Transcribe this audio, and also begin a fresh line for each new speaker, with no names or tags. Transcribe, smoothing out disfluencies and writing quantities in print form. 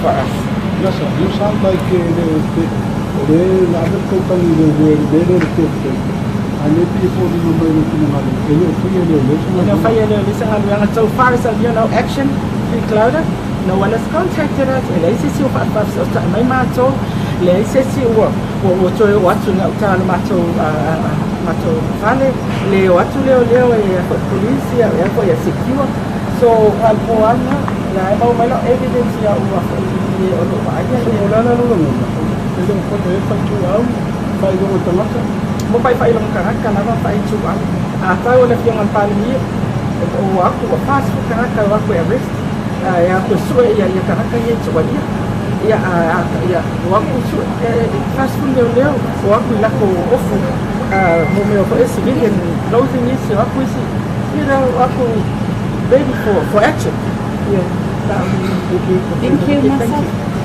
for us.
Nasa, you sound like e le o le na ave le tautagi i leoleo i le mea lea o le theft rate, a lea e pei e foliga mai lou finagalo e le o faia e leoleo se
E le o
galuega.
Faia e leoleo se galuega. So far as no action, free clouder, no one has contacted us. E leai se isi ua faafesootai mai matou, leai se isi ua ua ua toe oo atu i gauta o le matou matou fale, le o atu leoleo e foi police ia e foi e secure. So a le po lava na e maua mai lau evidence ia ua foi i o loo vaaia.
So o le a la lou lagona? E le o e faituau, faailoga tagata?
Mo faailoga tagata lava faaituau. Atau o le afioga i le Palemia ua aku ua 40 tagata ua aku e arrest e aku e sue ia ia tagata ia i tuuaia ia a ia ua aku sue e 40 leoleo ua aku i lako ofu mo mea foi civilian clothing isi o aku isi aku ready for action, yeah.
Thank you.
Thank you,
Thank
Masa.
You.